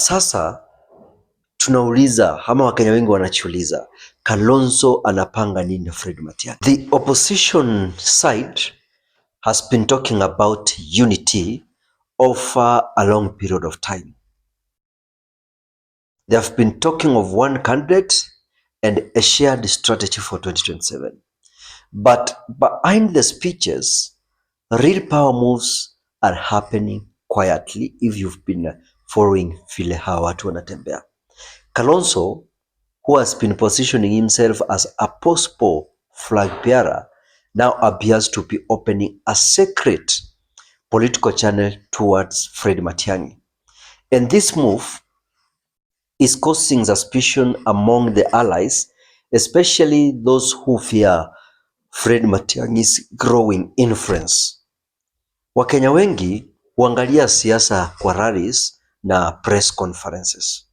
Sasa tunauliza ama Wakenya wengi wanachiuliza, Kalonzo anapanga nini na Fred Matiang'i? The opposition side has been talking about unity over a long period of time. They have been talking of one candidate and a shared strategy for 2027. But behind the speeches, real power moves are happening quietly if you've been following vile hawa watu wanatembea. Kalonzo, who has been positioning himself as a post-poll flag bearer, now appears to be opening a secret political channel towards Fred Matiang'i. And this move is causing suspicion among the allies, especially those who fear Fred Matiang'i's growing influence. Wakenya wengi huangalia siasa kwa rallies na press conferences.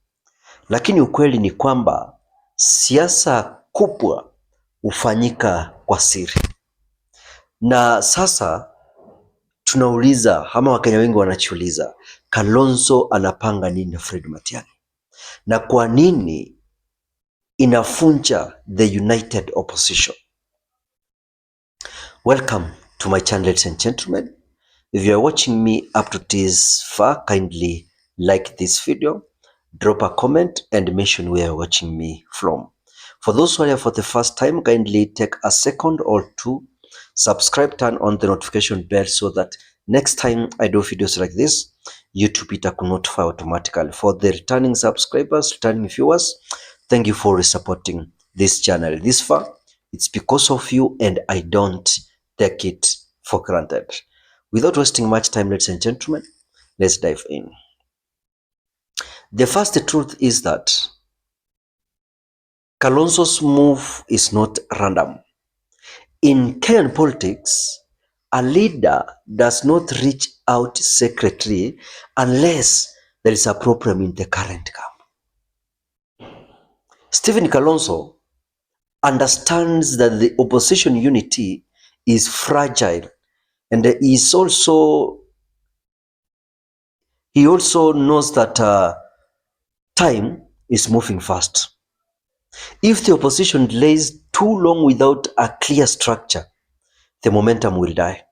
Lakini ukweli ni kwamba siasa kubwa hufanyika kwa siri. Na sasa tunauliza ama Wakenya wengi wanachiuliza, Kalonzo anapanga nini na Fred Matiang'i? Na kwa nini inafunja the united opposition? Welcome to my channel, ladies and gentlemen. If you are watching me up to this far, kindly like this video, drop a comment and mention where you're watching me from. For those who are here for the first time, kindly take a second or two, subscribe, turn on the notification bell so that next time I do videos like this, YouTube will notify automatically. For the returning subscribers, returning viewers, thank you for supporting this channel this far. It's because of you and I don't take it for granted. Without wasting much time, ladies and gentlemen, let's dive in. The first truth is that Kalonzo's move is not random. In Kenyan politics, a leader does not reach out secretly unless there is a problem in the current camp. Stephen Kalonzo understands that the opposition unity is fragile, and he also knows that time is moving fast. If the opposition delays too long without a clear structure, the momentum will die.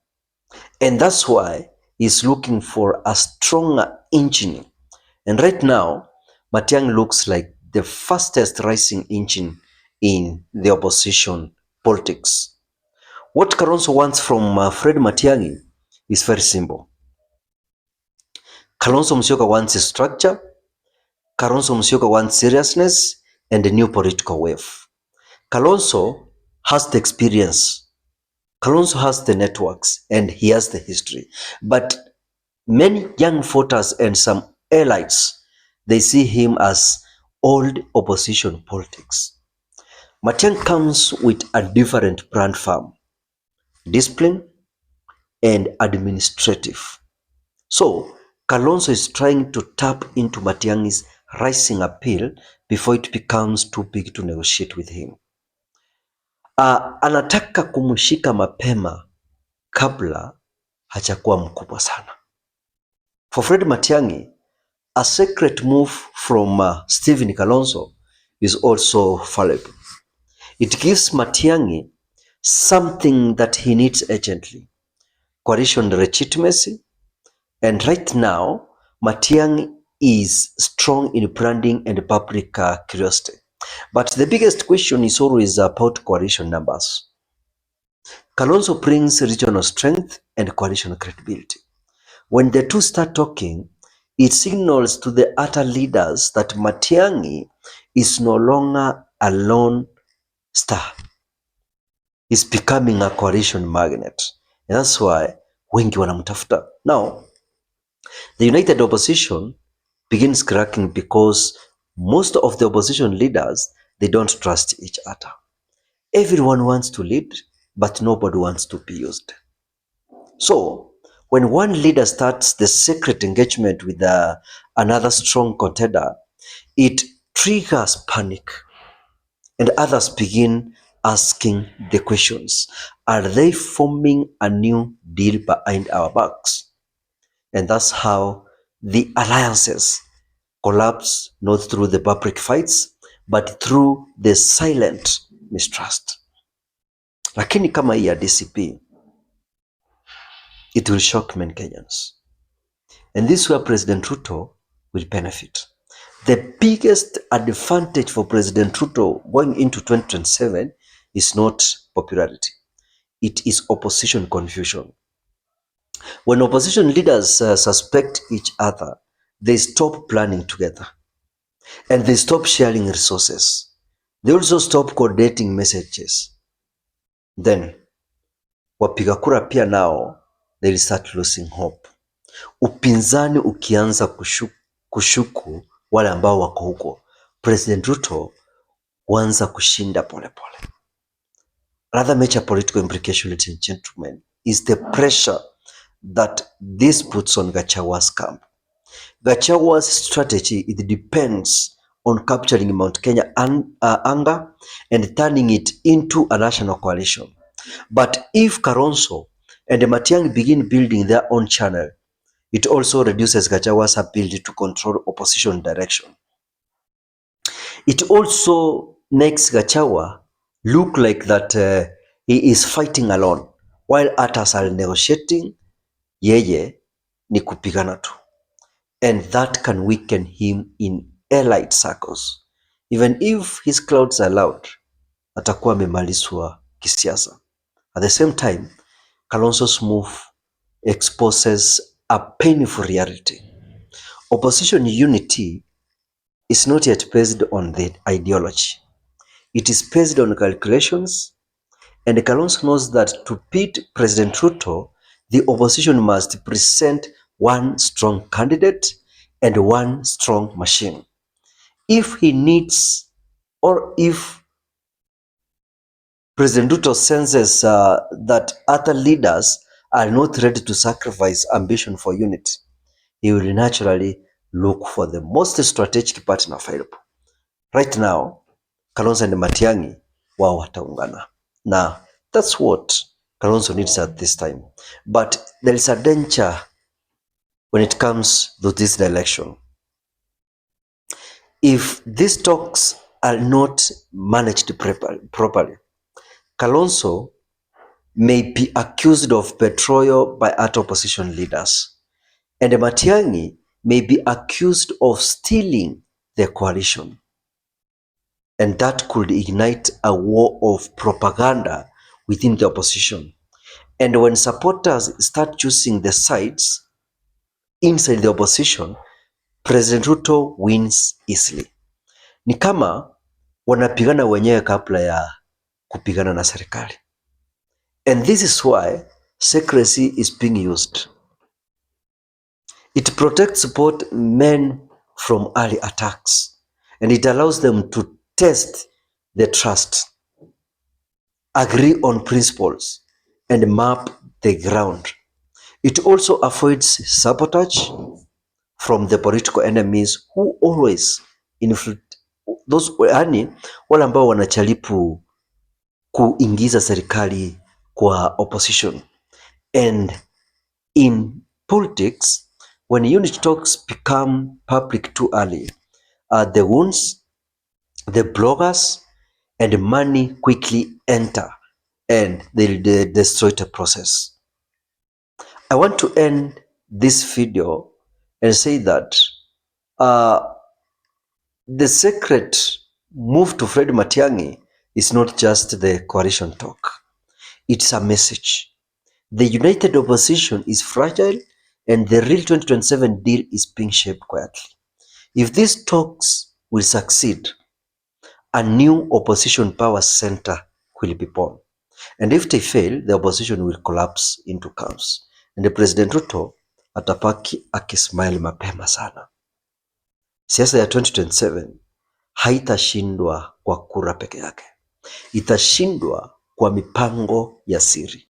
And that's why he's looking for a stronger engine. And right now, Matiang'i looks like the fastest rising engine in the opposition politics. What Kalonzo wants from Fred Matiang'i is very simple. Kalonzo Musyoka wants a structure. Kalonzo Musyoka wants seriousness and a new political wave. Kalonzo has the experience. Kalonzo has the networks and he has the history. But many young voters and some elites, they see him as old opposition politics. Matiang'i comes with a different brand farm, discipline and administrative. So Kalonzo is trying to tap into Matiang'i's rising appeal before it becomes too big to negotiate with him. Anataka kumshika mapema kabla hajakuwa mkubwa sana. For Fred Matiang'i, a secret move from Stephen Kalonzo is also valuable. It gives Matiang'i something that he needs urgently: coalition legitimacy. And right now, Matiang'i is strong in branding and public curiosity. But the biggest question is always about coalition numbers. Kalonzo brings regional strength and coalition credibility. When the two start talking, it signals to the other leaders that Matiang'i is no longer a lone star. He's becoming a coalition magnet. And that's why wengi wanamtafuta. Now, the united opposition begins cracking because most of the opposition leaders, they don't trust each other. Everyone wants to lead, but nobody wants to be used. So when one leader starts the secret engagement with another strong contender, it triggers panic, and others begin asking the questions: are they forming a new deal behind our backs? And that's how the alliances collapse not through the public fights but through the silent mistrust. Lakini kama hii ya DCP, it will shock many Kenyans. And this is where President Ruto will benefit. The biggest advantage for President Ruto going into 2027 is not popularity. It is opposition confusion. When opposition leaders suspect each other, they stop planning together and they stop sharing resources. They also stop coordinating messages. Then wapiga kura pia nao they will start losing hope. Upinzani ukianza kushuku wale ambao wako huko, President Ruto huanza kushinda polepole. Another major political implication, ladies and gentlemen, is the pressure that this puts on Gachagwa's camp. Gachagwa's strategy, it depends on capturing Mount Kenya anger and turning it into a national coalition. But if Kalonzo and Matiang'i begin building their own channel, it also reduces Gachagwa's ability to control opposition direction. It also makes Gachagua look like that he is fighting alone, while others are negotiating. Yeye ni kupigana tu, and that can weaken him in elite circles. Even if his clouds are loud, atakuwa amemalizwa kisiasa. At the same time, Kalonzo's move exposes a painful reality. Opposition unity is not yet based on the ideology. It is based on calculations, and Kalonzo knows that to beat President Ruto, the opposition must present one strong candidate and one strong machine. If he needs, or if President Ruto senses that other leaders are not ready to sacrifice ambition for unity, he will naturally look for the most strategic partner available. Right now, Kalonzo and Matiang'i wao wataungana. Now, that's what Kalonzo needs at this time. But there is a danger when it comes to this election. If these talks are not managed properly, Kalonzo may be accused of betrayal by other opposition leaders, and Matiang'i may be accused of stealing the coalition. And that could ignite a war of propaganda within the opposition. And when supporters start choosing the sides inside the opposition, President Ruto wins easily. Ni kama wanapigana wenyewe kabla ya kupigana na serikali. And this is why secrecy is being used. It protects both men from early attacks, and it allows them to test the trust, agree on principles, and map the ground. It also avoids sabotage from the political enemies who always inflict those, yani wale ambao wanajaribu kuingiza serikali kwa opposition. And in politics, when unity talks become public too early, the wounds, the bloggers, and money quickly enter and they destroy the process. I want to end this video and say that the secret move to Fred Matiang'i is not just the coalition talk. It's a message. The united opposition is fragile and the real 2027 deal is being shaped quietly. If these talks will succeed, a new opposition power center will be born. And if they fail, the opposition will collapse into chaos. And the President Ruto atapaki akismile mapema sana. Siasa ya 2027 haitashindwa kwa kura peke yake. Itashindwa kwa mipango ya siri.